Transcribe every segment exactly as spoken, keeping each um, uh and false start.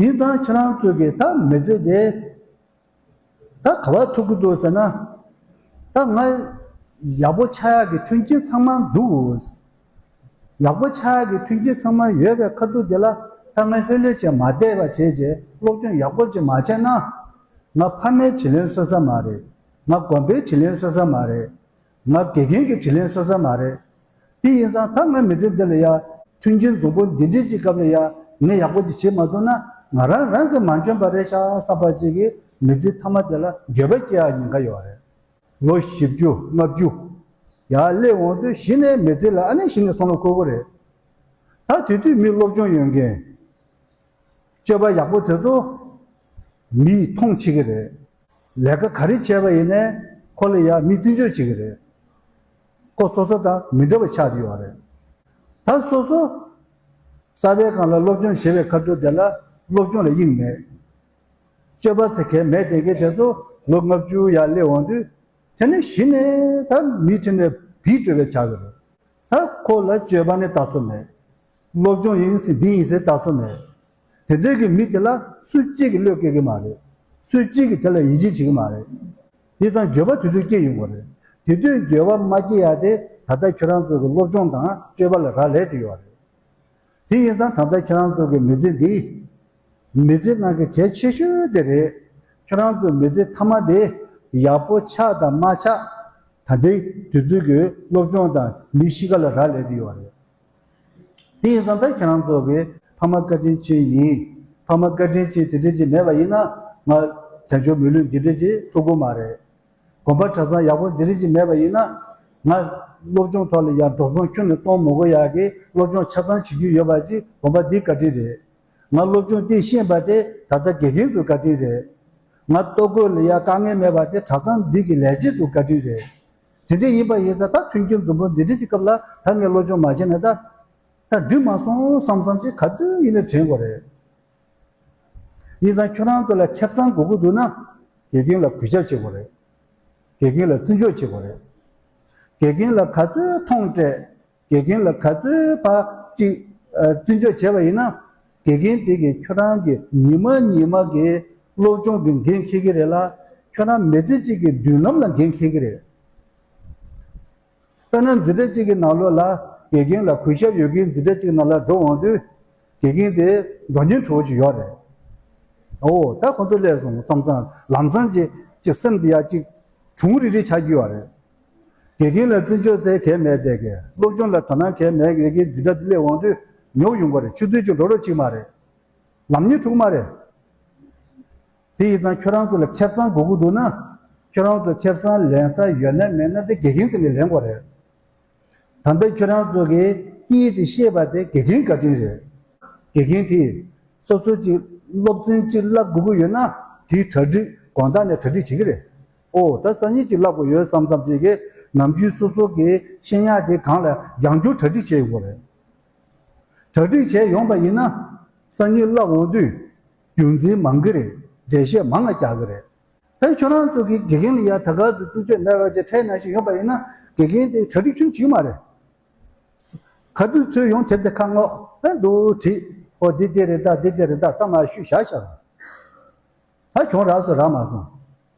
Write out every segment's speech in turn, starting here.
ཡིན་ཙང་ཁྱེད་རང་ཚོ་གིས་ད་མི་ཚེ་དེ་ད་ག་བ་ཐུག་གི་འདུག་ཟེར་ན། ད་ང་ཡག་པོ་ཆགས་ཡག་གི་མཐུན་རྐྱེན་ཚང་མ་འདུག། ཡག་པོ་ཆགས་ཡག་གི་མཐུན་རྐྱེན་ཚང་མ་ཡོད་པའི་ཁ་ཐུག་དེ་ལ་ད་ང་ལྷོད་ལྷོད་བྱས་མ་བསྡད་པ་བྱས་རྗེས་སློབ་སྦྱོང་ཡག་པོ་ཅིག་མ་བྱས་ན། ང་ཕ་མའི་དྲིན་ལན་གསོ་ས་མ་རེད། ང་དགོན་པའི་དྲིན་ལན་གསོ་ས་མ་རེད། ང་དགེ་རྒན་གྱི་དྲིན་ལན་གསོ་ས་མ་རེད། དེ་ཡིན་ཙང་ད་ང་མི་ཚེ་འདི་ལ་ཡ་མཐུན་རྐྱེན་འཛོམས་པོ་འདི་འདྲའི་ཅིག་སྐབས་ལ་ཡ་ངས་ཡག་པོ་ཅིག་བྱེད་མ་ཐུབ་ན་ང་རང་རང་གིས་མ་འཇོན་པ་རེད་ཤག་བསམ་པ་ཅིག་གིས་མི་ཚེ་མཐའ་མ་དེ་ལ་འགྱོད་པ་སྐྱེ་ཡག་ཉེན་ཁ་ཡོད་རེད། ལོ་བཞི་བཅུ་ལྔ་བཅུ་ཡར་སླེབས་འོང་དུས་གཞི་ནས་མི་ཚེ་ལ་ཨ་ནེ་གཞི་ནས་བསམ་བློ་འཁོར་གི་རེད། ད་དེ་དུས་མི་སློབ་སྦྱོང་ཡོད་མཁན། སྤྱོད་པ་ཡག་པོ་དེ་ཚོ་མིས་མཐོང་བྱེད་ཀྱི་རེད། ལས་ཀ་ག་རེ་བྱས་པ་ཡིན་ནའི་ཁོ་ལ་ཡ་མིས་བརྩི་འཇོག་བྱེད་ཀྱི་རེད། ཁོ་སོ་སོ་དང་མི་འདྲ་བ་ཆགས་ཀྱི་ཡོད་རེད། ད་སོ་སོ་གསར་པའི་སྒང་ལ་སློབ་སྦྱོང་བྱེད་པའི་ཁ་ཐུག་དེ་ལ་སློབ་སྦྱོང་ལ་དབྱིངས་མེད། སྤྱོད་པ་ཚེ་གལ་མེད་བསྡད་མཁན་དེ་ཚོ་ལོ་ལྔ་བཅུ་ཡར་སླེབས་འོང་དུས་དེ་ནས་གཞི་ནས་ད་མིའི་དྲིན་ལས་བིས་སྤྲོད་པའི་ཆགས་ཀྱི་རེད། ད་ཁོ་ལ་སྤྱོད་པ་ནི་ལྟ་ས་མེད། སློབ་སྦྱོང་ཡིན་ཟེར་འདི་ཡིན་ཟེར་ལྟ་ས་མེད། དེ་འདྲའི་གི་མི་དེ་ལ་སུ་གཅིག་གིས་བློ་སྐྱེ་གི་མ་རེད། སུ་གཅིག་གིས་དེ་ལ་ཡིད་ཆེས་བྱེད་ཀྱི་མ་རེད། ཡིན་ཙང་འགྱོད་པ་དེ་དུས་སྐྱེ་ཡོང་གི་རེད། དེ་དུས་འགྱོད་པ་མ་སྐྱེ་ཡ་དེ་ད་ལྟ་ཁྱོད་རང་ཚོ་གི་སློབ་སྦྱོང་དང་སྤྱོད་པ་ལ་རག་ལས་དེ་ཡོད་རེད། དེ་ཡིན་ཙང་ད་ལྟ་ཁྱེད་རང་ཚོ་གི་མི་ཚེ་འདི། མི་ཚེ་ནང་གི་གལ་ཆེ་ཤོས་དེ་རེད། ཁྱེད་རང་ཚོའི་མི་ཚེ་མཐའ་མ་དེ་ཡག་པོ་ཆགས་དང་མ་ཆགས། ད་ལྟའི་དུས་ཚོད་ཀྱི་སློབ་སྦྱོང་དང་མིའི་གཤིས་ཀ་ལ་རག་ལས་ཀྱི་ཡོད་རེད། དེ་ཡིན་ཙང་ད་ཁྱེད་རང་ཚོ་གི་ཕ་མ་བཀའ་དྲིན་ཅན་ཡིན། ཕ་མ་བཀའ་དྲིན་ཅན་དེ་འདྲ་ཅིག་མེད་པ་ཡིན་ན་ང་དལ་འབྱོར་མི་ལུས་འདི་འདྲ་ཅིག་ཐོབ་ཀྱི་མ་རེད། དགོན་པ་གྲྭ་ཚང་ཡག་པོ་འདི་རིགས་ཅིག་མེད་པ་ཡིན་ན། ང་སློབ་སྦྱོང་ཐོག་ལ་ཡང་འགྲོ་སོང་ཁྱོན་ནས་གཏོང་མི་དགོས་ཡག་གི་སློབ་སྦྱོང་ཆ་ཚང་བྱེད་རྒྱུ་ཡོད་པ་ཅིག་དགོན་པ་འདི་བཀའ་དྲིན་རེད། ང་སློབ་སྦྱོང་འདི་ཤེས་པ་དེ་ད་ལྟ་དགེ་རྒན་ཚོའི་བཀའ་དྲིན་རེད། ང་ལྟོ་གོས་ལ་ཡང་དཀའ་ངལ་མེད་པ་དེ་གྲྭ་ཚང་འདི་གི་ལས་བྱེད་ཚོའི་བཀའ་དྲིན་རེད། དེ་འདྲ་ཡིན་པ་ཡིན་ཙང་ད་མཐུན་རྐྱེན་འཛོམས་པོ་འདི་འདྲ་ཅིག་སྐབས་ལ་ད་ངས་སློབ་སྦྱོང་མ་བྱས་ན་ད་ད་འགྲིག་མ་སོང་བསམ་བསམ་ཅིག་ག་དུས་ཡིན་ན་དྲན་དགོས་རེད། ཡིན་ཙང་ཁྱོད་རང་ཚོ་ལ་ཁེ་བཟང་དགོས་ཀྱི་འདུག་ན། དགེ་རྒན་ལ་གུས་ཞབས་བྱེད་དགོས་རེད། དགེ་རྒན་ལ་བརྩི་འཇོག་བྱེད་དགོས་རེད། དགེ་རྒན་ལ་ག་ཚོད་མཐོང་སྤྲད། དགེ་རྒན་ལ་ག་ཚོད་ཕར་ཅིག་ཨ། བརྩི་འཇོག་བྱས་པ་ཡིན་ན། དགེ་རྒན་དེ་གིས་ཁྱོད་རང་གི་ཉི་མ་ཉི་མ་གི་སློབ་སྦྱོང་གི་འགན་འཁྱེར་གྱི་རེད་ལ། ཁྱོད་རང་མི་ཚེ་གཅིག་གི་མདུན་ལམ་ལ་འགན་འཁྱེར་གྱི་རེད། དཔེར་ན་འཛིན་གྲྭ་གཅིག་གི་ནང་ལོགས་ལ་དགེ་རྒན་ལ་གུས་ཞབས་ཡོད་མཁན་འཛིན་གྲྭ་གཅིག་གི་ནང་ལ་འགྲོ་འོང་དུས། དགེ་རྒན་དེ་འགྲོ་ཉེན་ཁྲོ་བོ་ཅིག་ཡོད་རེད། ཨོ་ད་ཁོ་ཚོ་སླེབས་སོང་བསམ་ཙང་ལམ་སང་ཅིག་ཅིག་སེམས་དེ་ཡ་ཅིག་གྲུང་རིག་རིག་ཆགས་ཀྱི་ཡོད་རེད། དགེ་རྒན་ལ་བརྩི་འཇོག་ཟེར་གང་མེད་བསྡད་མཁན། སློབ་སྦྱོང་ལ་དོ་སྣང་གང་མེད་མཁན་གྱི་འཛིན་གྲྭ་དེ་སླེབས་འོང་དུས་ཉོབ་ཡོང་གི་རེད། ཆུ་ཚོད་ཅིག་འགྲོ་རོགས་ཅིག་མ་རེད། ལམ་སྙིང་བྲོ་གི་མ་རེད། དེ་ཡིན་ཙང་ཁྱོད་རང་ཚོ་ལ་ཁེ་བཟང་དགོས་ཀྱི་འདུག་ན། ཁྱོད་རང་ཚོ་ཁེ་བཟང་ལེན་ས་ཡོད་ན་མེད་ན་དེ་དགེ་རྒན་ཚོ་ནས་ལེན་དགོས་རེད། ད་ལྟ་ཁྱོད་རང་ཚོ་གིས་དཀྱིལ་དེ་ཤེས་པ་དེ་དགེ་རྒན་བཀའ་དྲིན་རེད། དགེ་རྒན་དེས་སོ་སོ་ཅིག་སློབ་ཚན་ཅིག་བསླབ་དགོས་ཀྱི་ཡོད་ན་དེའི་གྲ་སྒྲིག་དགོང་དག་ནས་གྲ་སྒྲིག་བྱེད་ཀྱི་རེད། ཨོ་ད་སང་ཉིན་ཅིག་བསླབ་དགོས་ཡོད་བསམ་བསམ་ཅིག་གིས་ནམ་རྒྱུན་སོ་སོ་གི་ཤེས་ཡག་དེ་སྒང་ལ་ཡང་བསྐྱར་གྲ་སྒྲིག་བྱས་ཡོང་དགོས་རེད། གྲ་སྒྲིག་བྱས་ཡོང་པ་ཡིན་ན། སང་ཉིན་བསླབ་འོང་དུས་རྒྱུ་མཚན་མང་གི་རེད། འགྲེལ་བཤད་མང་ང་རྒྱག་གི་རེད། ད་ཁྱོད་རང་ཚོ་གི་དགེ་རྒན་ལ་ཡ་ད་ག་ཚོད་བརྩི་འཇོག་མེད་པ་ཅིག་ཁྲལ་ནང་བཞིན་ཡོང་པ་ཡིན་ན་དགེ་རྒན་དེ་གྲ་སྒྲིག་ཁྱོན་བྱེད་ཀྱི་མ་རེད། ག་དུས་ཚོད་ཡོང་དེབ་དེ་ཁ་སྔོག་ཨེ་འདུག་བྲིས། ཨོ་འདི་འདི་རེད་ད་འདི་འདི་རེད་ད་ད་མ་ཞུས་བཞག་བཞག་ད་གྱོང་རག་སོང་རག་མ་སོང་།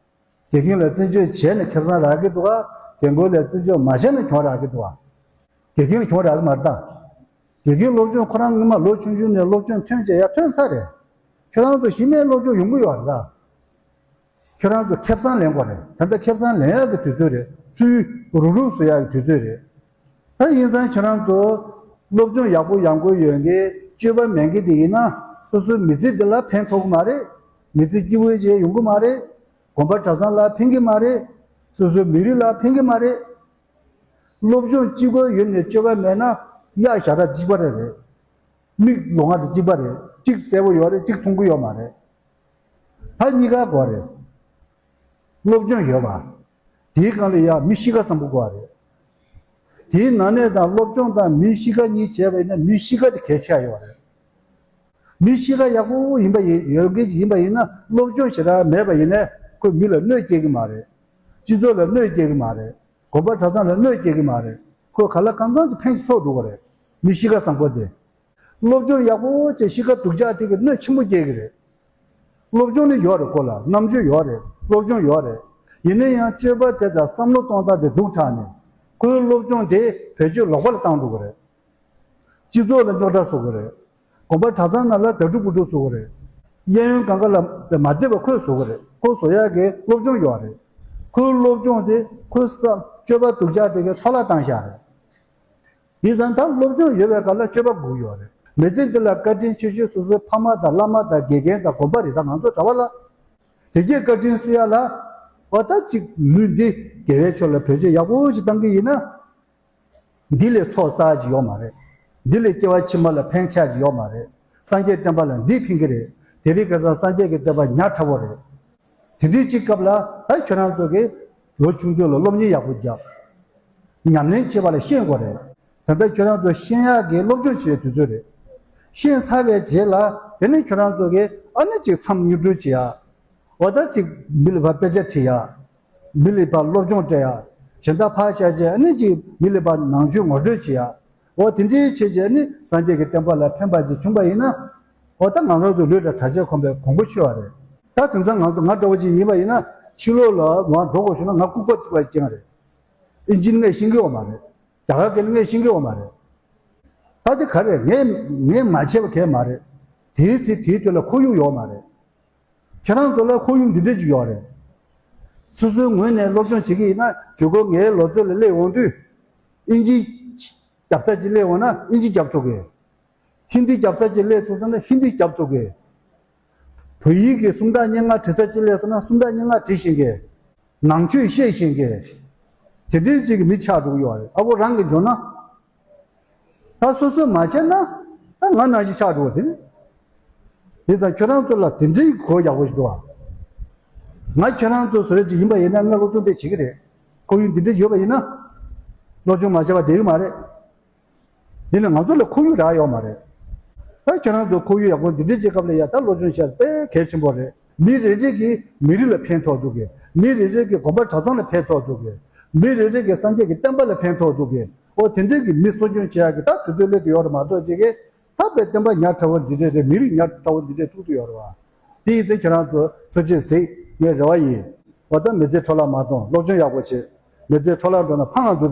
དགེ་རྒན་ལ་བརྩི་འཇོག་བྱས་ནས་ཁེ་བཟང་རག་གི་འདུག་ག་རྒན་རྒོན་ལ་བརྩི་འཇོག་མ་བྱས་ན་གྱོང་རག་གི་འདུག་ག་དགེ་རྒན་ལ་གྱོང་རག་གི་མ་རེད་ད། དགེ་རྒན་སློབ་སྦྱོང་ཁོ་རང་སྔོན་མ་ལོ་ཆུང་ཆུང་ནས་སློབ་སྦྱོང་ཐོན་བྱས་ཡ་ཐོན་ཚར་རེད། ཁྱོད་རང་ཚོ་གཞི་ནས་སློབ་སྦྱོང་ཡོང་གི་ཡོད་རེད་ད། ཁྱོད་རང་ཚོ་ཁེ་བཟང་ལེན་དགོས་རེད། ད་ལྟ་ཁེ་བཟང་ལེན་ཡག་གི་དུས་ཚོད་རེད། སུའི་རུག་རུག་བཟོ་ཡག་གི་དུས་ཚོད་རེད། ད་ཡིན་ཙང་ཁྱེད་རང་ཚོ་སློབ་སྦྱོང་ཡག་པོ་ཡོང་གི་ཡོད་མཁན་སྤྱོད་པ་མེད་མཁན་དེ་ཡིན་ན་སོ་སོའི་མི་ཚེ་འདི་ལ་ཕན་ཐོགས་ཀྱི་མ་རེད། མི་ཚེ་སྐྱིད་པོ་ཅིག་ཡོང་གི་མ་རེད། དགོན་པ་གྲྭ་ཚང་ལ་ཕན་གྱི་མ་རེད། སོ་སོའི་མི་རིགས་ལ་ཕན་གྱི་མ་རེད། སློབ་སྦྱོང་གཅིག་པོ་ཡོད་ནས་སྤྱོད་པ་མེད་ན་གཡག་ཞ་དྲག་གཅིག་པ་རེད་རེད། མིག་ལོང་བ་དང་གཅིག་པ་རེད། གཅིག་གསལ་པོ་ཡོད་རེད། གཅིག་མཐོང་གི་ཡོད་མ་རེད། ད་གཉིས་ཀ་དགོས་རེད། སློབ་སྦྱོང་ཡོད་པ། དེའི་སྒང་ལ་ཡང་མི་གཤིས་ཀ་བཟང་པོ་དགོས་པ་རེད། དེའི་ནང་ནས་དང་སློབ་སྦྱོང་དང་མི་གཤིས་ཀ་གཉིས་བྱས་པ་ཡིན་ན་མི་གཤིས་ཀ་དེ་གལ་ཆེ་བ་ཡོད་རེད། མི་གཤིས་ཀ་ཡག་པོ་ཡིན་པ་ཡིན་ཡོད་མཁན་ཅིག་ཡིན་པ་ཡིན་ན་སློབ་སྦྱོང་ཞེ་དྲག་མེད་པ་ཡིན་ནའི་ཁོས་མི་ལ་གནོད་སྐྱེལ་གྱི་མ་རེད། སྤྱི་ཚོགས་ལ་གནོད་སྐྱེལ་གྱི་མ་རེད། དགོན་པ་གྲྭ་ཚང་ལ་གནོད་སྐྱེལ་གྱི་མ་རེད། ཁོས་ག་ལ་གང་འཚམ་གྱི་ཕན་ཞིག་ཐོགས་འགྲོ་གི་རེད། མི་གཤིས་ཀ་བཟང་པོ་དེ། སློབ་སྦྱོང་ཡག་པོ་བྱས་གཤིས་ཀ་སྡུག་ཅག་དེ་གིས་གནོད་ཆེན་པོ་སྐྱེལ་གྱི་རེད། སློབ་སྦྱོང་ནི་ཡོད་རེད། ཁོ་ལ་རྣམ་དཔྱོད་ཡོད་རེད། སློབ་སྦྱོང་ཡོད་རེད། ཡིན་ན་ཡང་སྤྱོད་པ་དེ་དང་བསམ་བློ་གཏོང་སྟངས་དེ་སྡུག་དྲགས་ནས། ཁོའི་སློབ་སྦྱོང་དེ་བེད་སྤྱོད་ལོག་པ་ལ་བཏང་འགྲོ་གི་རེད། སྤྱི་ཚོགས་ལ་རྙོག་དྲ་བཟོ་གི་རེད། དགོན་པ་གྲྭ་ཚང་ནང་ལ་དགྲ་འགྲུལ་འབུ་འགྲུལ་བཟོ་གི་རེད། གཡས་གཡོན་གང་ག་ལ་མ་བདེ་བ་ཁོས་བཟོ་གི་རེད། ཁོ་བཟོ་ཡག་གི་སློབ་སྦྱོང་ཡོད་རེད། ཁོའི་སློབ་སྦྱོང་དེ་ཁོའི་བསམ་སྤྱོད་པ་སྡུག་ཅག་དེ་གིས་འཕྲོ་བརླག་བཏང་བཞག་རེད། དེ་ཙང་ད་སློབ་སྦྱོང་ཡོད་པའི་སྐབས་ལ་སྤྱོད་པ་སྒུག་ཡོད་རེད། མི་ཚེ་འདི་ལ་བཀའ་དྲིན་ཆེ་ཤོས་སོ་སོའི་ཕ་མ་དང་བླ་མ་དང་དགེ་རྒན་དང་དགོན་པ་རེད། ད་ང་ཚོ་གྲྭ་པ་ལ་དེ་གས་བཀའ་དྲིན་གསོ་ཡག་ལ། འོ་ད་ཅིག་ལུས་འདི་དགེ་བའི་ཕྱོགས་ལ་བེད་སྤྱོད་ཡག་པོ་ཞིག་བཏང་གི་ཡིན་ན། འདི་ལས་ཚོགས་བསགས་ཀྱི་ཡོད་མ་རེད། འདི་ལས་སྐྱེ་བ་ཕྱི་མ་ལ་ཕན་ཆགས་ཀྱི་ཡོད་མ་རེད། སངས་རྒྱས་བསྟན་པ་ལ་འདིས་ཕན་གྱི་རེད། དེ་རིང་ཁ་སང་སངས་རྒྱས་ཀྱི་བསྟན་པ་ཉག་ཕྲ་བོ་རེད། དེ་འདྲའི་ཅིག་སྐབས་ལ་ད་ཁྱོད་རང་ཚོ་གིས་ལོ་ཆུང་དུས་ལ་སློབ་གཉེར་ཡག་པོ་རྒྱབ། ཉམས་ལེན་བྱེད་པ་ལ་ཤེས་དགོས་རེད། ད་ལྟ་ཁྱོད་རང་ཚོ་ཤེས་ཡག་གི་སློབ་སྦྱོང་བྱེད་པའི་དུས་ཚོད་རེད། ཤེས་ཚར་བའི་རྗེས་ལ་དེ་ནས་ཁྱོད་རང་ཚོ་གིས་ཨ་ནི་ཅིག་མཚམས་སྙོམས་སྒྲིག་བྱེད་ཡག་འོ་ད་ཅིག་མི་ལ་ཕར་དཔེ་ཆ་ཁྲིད་ཡག་མི་ལ་ཕར་སློབ་སྦྱོང་སྤྲད་ཡག་གཞན་དག་ཕར་བཞག་བྱས་ཨ་ནི་ཅིག་མི་ལ་ཕར་ནང་ཆོས་ངོ་སྤྲོད་བྱེད་ཡག་འོ་དེ་འདྲའི་བྱས་བྱས་ནི་སངས་རྒྱས་ཀྱི་བསྟན་པ་ལ་ཕན་པ་ཅིག་བྱུང་པ་ཡིན་ན། འོ་ད་ང་རང་ཚོ་ལུས་དང་དྲག་ཆས་ཁོམ་པའི་གོང་བུ་ཆོད་པ་རེད། ད་དེང་སང་ང་ཚོ་ང་འདྲ་བོ་ཅིག་ཡིན་པ་ཡིན་ན་ཕྱི་ལོགས་ལ་མར་འགྲོ་དགོས་བྱུང་ན་ང་ལྐུགས་པ་ཐུག་པ་ཅན་རེད། ཨིན་ཇི་ནི་ངས་ཤེས་ཀྱི་ཡོད་མ་རེད། རྒྱ་གར་སྐད་ནི་ངས་ཤེས་ཀྱི་ཡོད་མ་རེད། ད་དེ་ག་རེད། ངས་ངས་མ་བྱས་པ་གང་ཡང་མ་རེད། དེའི་ཚེ་དེའི་དུས་ལ་ཁོར་ཡུག་ཡོད་མ་རེད། ཁྱེད་རང་ཚོ་ལ་ཁོར་ཡུག་འདི་འདྲ་ཅིག་ཡོད་རེད། སོ་སོའི་ངོས་ནས་སློབ་སྦྱོང་བྱེད་ཀྱི་ཡིན་ན་ཇུས་འགོད་ངའི་ལོ་ཚོད་ལ་སླེབས་འོང་དུས། ཨིན་ཇི་རྒྱབ་ས་ཅིག་སླེབས་འོང་ན་ཨིན་ཇི་རྒྱབ་ཐུབ་གི། ཧིན་དི་རྒྱབ་ས་ཅིག་སླེབས་སོང་ཙང་ན་ཧིན་དི་རྒྱབ་ཐུབ་གི། བོད་ཡིག་གི་སུམ་རྟགས་སྙན་ངག་བྲི་ས་ཅིག་སླེབས་སོང་ན་སུམ་རྟགས་སྙན་ངག་བྲི་ཤེས་མཁན། ནང་ཆོས་ཤེས་ཤེས་མཁན། དེ་འདྲའི་ཅིག་གི་མི་ཆགས་འགྲོ་གི་ཡོད་རེད། ཨ་ཁོ་རང་གིས་འཇོན་ན། ད་སོ་སོས་མ་བྱས་ན། ད་ང་ནང་བཞིན་ཆགས་འགྲོ་བ་དེ་རེད། དེ་ཙང་ཁྱོད་རང་ཚོ་ལ་དེ་འདྲའི་གོ་ཡག་པོ་ཞིག་འདུག་ཨ། ང་ཁྱོད་རང་ཚོ་བཟོ་རེ་ཅིག་ཡིན་པ་ཡིན་ན་ང་སློབ་སྦྱོང་དེ་བྱེད་ཀྱི་རེད། ཁོར་ཡུག་འདི་འདྲ་ཡོད་པ་ཡིན་ན། སློབ་སྦྱོང་མ་བྱས་པ་བསྡད་ཀྱི་མ་རེད། དེ་ནི་ང་ཚོ་ལ་ཁོར་ཡུག་རག་ཡོད་མ་རེད། ད་ཁྱོད་རང་ཚོ་ཁོར་ཡུག་ཡག་པོ་འདི་འདྲའི་སྐབས་ལ་ཡ་ད་སློབ་སྦྱོང་བྱས་དཔེ་གལ་ཆེན་པོ་རེད། མི་རེ་རེ་གིས་མི་རིགས་ལ་ཕན་ཐོགས་འདུག་གི། མི་རེ་རེ་གིས་དགོན་པ་གྲྭ་ཚང་ལ་ཕན་ཐོགས་འདུག་གི། མི་རེ་རེ་གིས་སངས་རྒྱས་ཀྱི་བསྟན་པ་ལ་ཕན་ཐོགས་འདུག་གི། ཨོ་དེ་འདྲའི་གི་མི་གསོ་སྐྱོང་བྱེད་ཡག་གི་ད་དུས་ཚོད་སླེབས་ཏེ་ཡོད་རེད་མ་གཏོགས་ཅིག་གི་ད་དཔེ་བསྟན་པ་ཉག་ཕྲ་བོ་འདི་འདྲ་རེད། མི་རིགས་ཉག་ཕྲ་བོ་འདི་འདྲ་ཐུག་ཏུ་ཡོད་རེད་བ། དེ་ཡིན་ཙང་ཁྱེད་རང་ཚོ་ཐུགས་རྗེ་གཟིགས། ངའི་རེ་བ་ཡིན། ཨོ་ད་མི་ཚེ་འཕྲོ་བརླག་མ་གཏོང་། སློབ་སྦྱོང་ཡག་པོ་བྱེད། མི་ཚེ་འཕྲོ་བརླག་འགྲོ་ན་ཕངས་ང་འདུག